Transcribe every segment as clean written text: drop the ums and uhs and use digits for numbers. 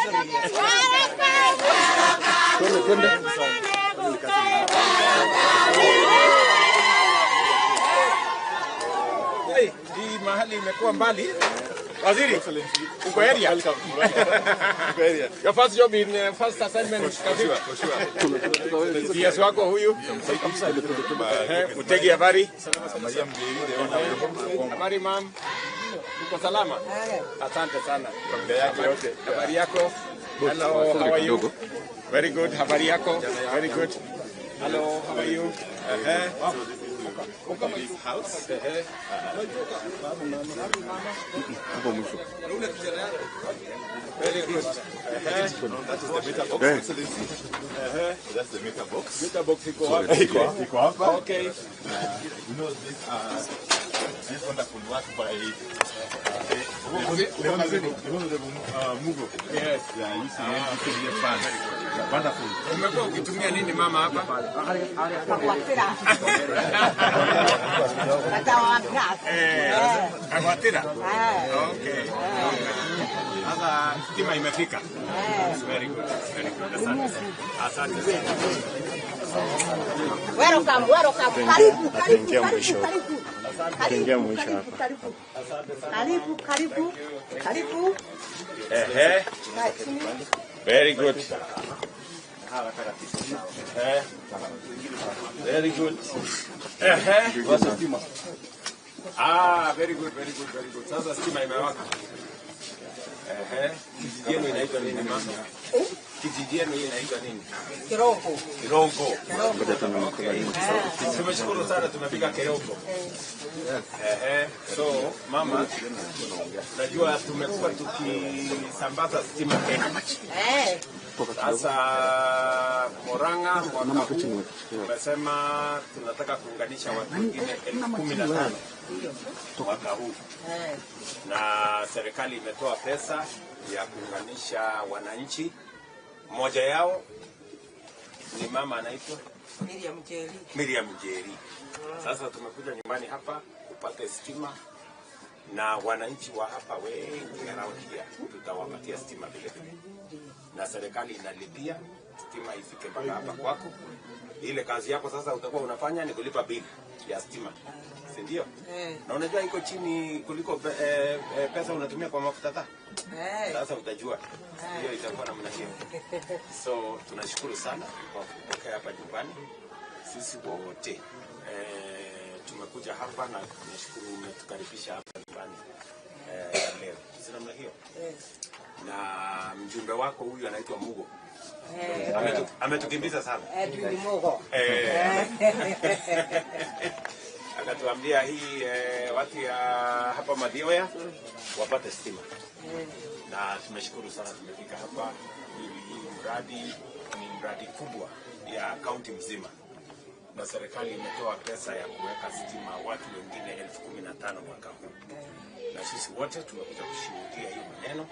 Hey, hii mahali imekuwa mbali. Waziri, uko area? Uko area. Your first job in first assignment. For sure, for sure. PS wako huyu. Mutegi, habari? Mariam Njeri, the owner. Habari ma'am. Uko salama? Asante sana. Familia yake yote. Habari yako? Hello, how are you? Very good. Habari yako? Very good. Hello, how are you? So this is his house. Very good. That is the meter box, Excellency. That's the meter box. Meter box iko wapi? Iko hapa. Okay. You know this wonderful work by the Honorable Mugo. Yes. Yeah, using NGCDF funds. Yeah, wonderful. Umekuwa ukitumia nini mama hapa? Kagwatira. Okay. Sasa stima imefika. Very good. Very good. Asante. Asante. Welcome, welcome. Karibu, karibu, karibu, karibu. Karibu, karibu, karibu. Karibu, karibu, karibu. Ehe. Kaa chini. Very good. Very good. Ehe. Ah, very good, very good, very good. Sasa stima imewaka. Ehe. Kijiji yenu inaitwa nini mama? Kijiji yenu hii inaitwa nini? Kirongo. Kirongo. Okay. Tumeshukuru sana tumefika Kirongo. Ehe. So mama, najua tumekuwa tukisambaza stima Kenya. Sasa Murang'a mwaka huu tumesema tunataka kuunganisha watu wengine 15,000 mwaka huu, na serikali imetoa pesa ya kuunganisha wananchi. Mmoja yao ni mama anaitwa Miriam Njeri. Miriam Njeri. Sasa tumekuja nyumbani hapa upate stima na wananchi wa hapa wengi around here tutawapatia stima vile vile, na serikali inalipia stima ifike mpaka hapa kwako. Ile kazi yako sasa utakuwa unafanya ni kulipa bili ya stima, si ndio? Na unajua iko chini kuliko pesa unatumia kwa mafuta taa. Sasa utajua hiyo itakuwa namna hiyo. So tunashukuru sana kwa kupokea hapa nyumbani. Sisi wote tumekuja hapa na tunashukuru umetukaribisha hapa nyumbani leo. Si namna hiyo? Na mjumbe wako huyu anaitwa Mugo. Ametukimbiza sana. Edwin Mugo. Akatuambia hii watu ya hapa Mathioya wapate stima. Na tumeshukuru sana tumefika hapa. Hii mradi ni mradi kubwa ya kaunti mzima, na serikali imetoa pesa ya kuweka stima watu wengine 15,000 mwaka huu, na sisi wote tumekuja kushuhudia hiyo maneno,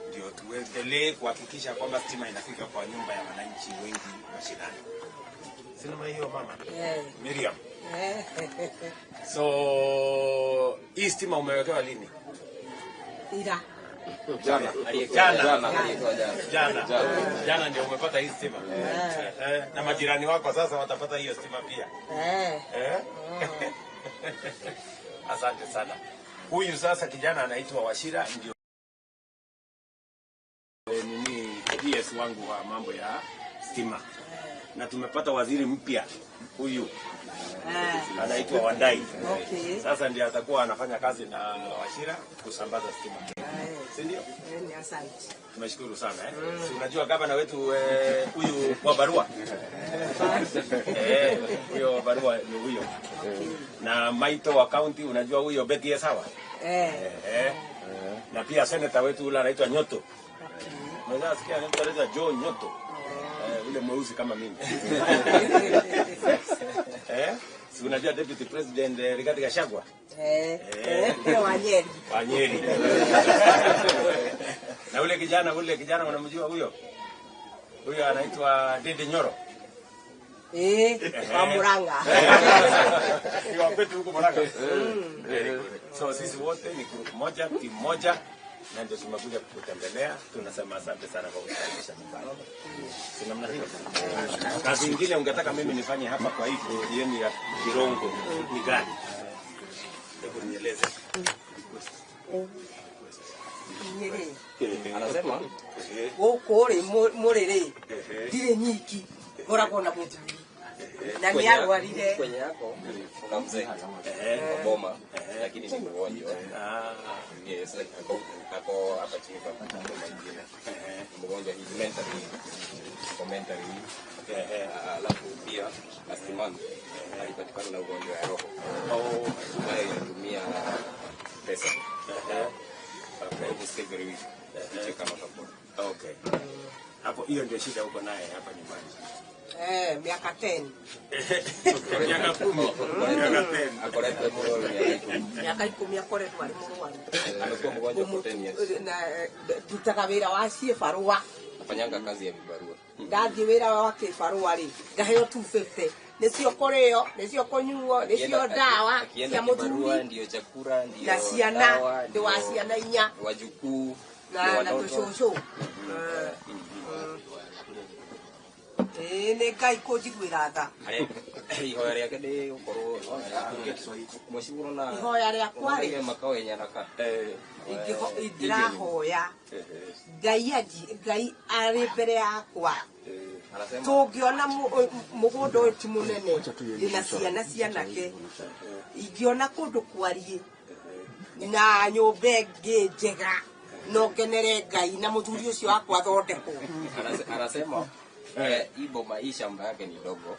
ndio tuendelee kuhakikisha kwamba stima inafika kwa nyumba ya wananchi wengi mashinani. Sina hiyo mama Miriam. So hii stima umewekewa lini? Ira. Jana. Jana. Jana ndio umepata hii stima. Na majirani wako sasa watapata hiyo stima pia. Asante sana. Huyu sasa kijana anaitwa Wachira, ndio nini PS wangu wa mambo ya stima. Na tumepata waziri mpya huyu anaitwa Wandayi. Sasa ndiye atakuwa anafanya kazi na Wachira kusambaza stima. Si ndio? Asante. Tumeshukuru sana eh. Si unajua gavana wetu huyu wa barua. Huyo wa barua ni huyo. Na Maito wa county unajua huyo Betty Sawa. Na pia senator wetu yule anaitwa Nyoto. Unaweza sikia anaitwa Joe Nyoto. Ule mweusi kama mimi. Si unajua Deputy President Rigathi Gachagua? Wa Nyeri. Wa Nyeri. Na ule kijana unamjua huyo? Huyo anaitwa Ndindi Nyoro. Wa Murang'a. Ni wa kwetu huko Murang'a. Very good. So sisi wote ni group moja, timu moja. Na ndio tumekuja kukutembelea, tunasema asante sana kwa kutukaribisha nyumbani. Si namna hiyo? Kazi ingine ungetaka mimi nifanye hapa kwa hii ploti yenu ya Kirongo ni gani? Hebu nieleze. Anasema Gũkũ rĩ mũrĩ rĩ ndirĩ nyiki, ngoragwo na mũthuri na nĩ arwarire. Kwenye yako kuna mzee kwa boma, lakini ni mgonjwa. Yes, ako hapa chini kwa boma ingine. Mgonjwa, he's mentally, ako mentally. Alafu pia last month alipatikana na ugonjwa ya roho ambayo inatumia pesa. Almost every week, which you cannot afford. Okay. Hapo hiyo ndio shida uko naye hapa nyumbani. Miaka 10. Miaka 10. Miaka 10. Akoretwe mũrwaru miaka 10. Miaka 10 akoretwo arĩ mũrwaru. Amekuwa mgonjwa for 10 years. Na ndutaga wĩra wa ciĩbarũa. Afanyanga kazi ya vibarua. Ndathiĩ wĩra wa kĩbarũa rĩ, ngaheo 250. Nĩcio kũrĩo, nĩcio kũnyuo, nĩcio ndawa Akienda cia kibarua mũthuri ndio chakula, ndio na ciana, dawa, ndĩ wa ciana 4 wajukuu, na ndio na watoto. tũcũcũ. Ĩĩ nĩ Ngai kũnjiguĩra tha. Ihoya rĩake nĩ gũkorwo mheshimiwa na Ihoya rĩakwa rĩ, makao yenye anakaa. Ndĩrahoya Ngai Ngai arĩ mbere yakwa. Anasema Tũngĩona mũgũnda ũyũ ti mũnene, ndĩna ciana cianake, ingĩona kũndũ kwariĩ na nyũmba ĩngĩ njega, no ngenere Ngai na mũthuri ũcio wakwa athondekwo. Anasema hii boma, hii shamba yake ni dogo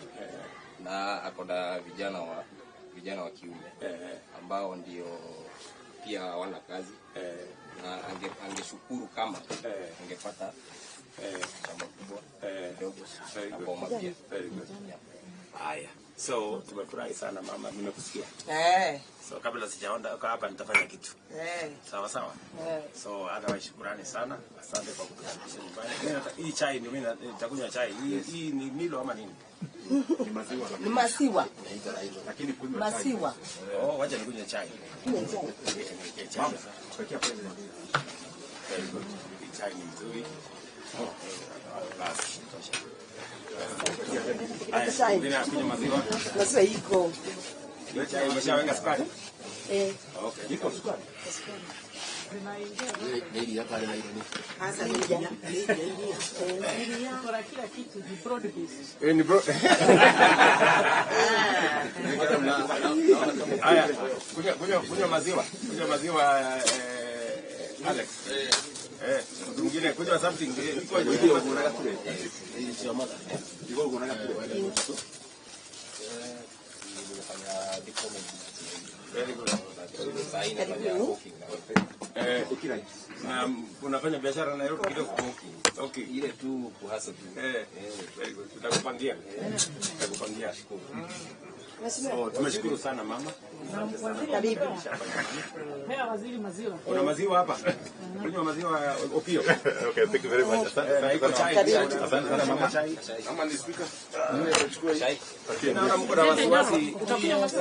na ako na vijana wa kiume ambao ndio pia hawana kazi, na angeshukuru kama angepata shamba kubwa kidogo na boma pia. Very good. Haya. So tumefurahi sana mama, nimekusikia. So kabla sijaondoka hapa nitafanya kitu. Sawa sawa. So otherwise shukrani sana. Asante kwa kutukaribisha nyumbani. Hii chai ni mimi nitakunywa chai. Hii ni Milo ama nini? Ni maziwa. Maziwa. Oh, wacha nikunywe chai. Chai. Very good. Hii chai ni nzuri. Basi, tosha. Haya, mwingine akunywe maziwa. Maziwa iko. Hiyo chai umeshaweka sukari? Okay. Iko sukari. Sasa ni iria. Ni bro. Haya, kunywa maziwa. Kunywa maziwa, Alex. Mtu mwingine kunywa something. Iko Very good. Na unafanya biashara Nairobi kidogo? Okay. Ile tu kuhasa tu. Very good. Tutakupangia. Tutakupangia. So, tumeshukuru sana mama. Asante sana. Karibu. Kuna maziwa hapa? Kunywa maziwa Opio. Okay, thank you very much. Asante Na iko chai. Asante sana mama. Chai. Mama ni speaker. Chai. Naona mko na wasiwasi.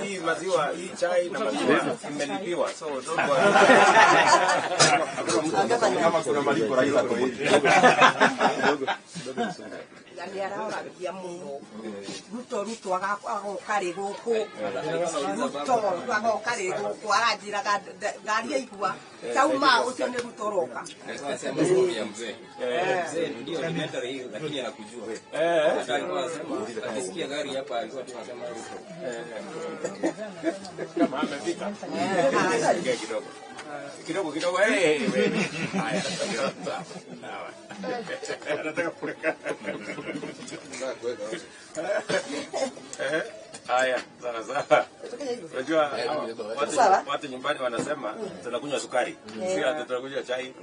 Hii maziwa, hii chai na maziwa imelipiwa. So don't worry. Kama kuna malipo Raila kwa hivi. Na nĩ araoragia mũno. Ruto agoka rĩ gũkũ. Ruto agoka rĩ gũkũ aranjĩraga ngari yaigua. Tauma ũcio nĩ Ruto ũroka. Anasema story ya mzee. Mzee ndio ni mentally ill lakini anakujua. Sasa alikuwa anasema akisikia gari hapa alikuwa tu anasema Ruto. Kama amefika. Kidogo. Kidogo kidogo. Haya. Sawa. Anataka kuweka. Haya, sawa sawa. Unajua watu nyumbani wanasema tunakunywa sukari. Si ati tunakunywa chai.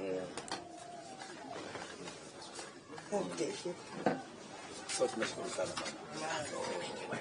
Okay. So tumeshukuru sana.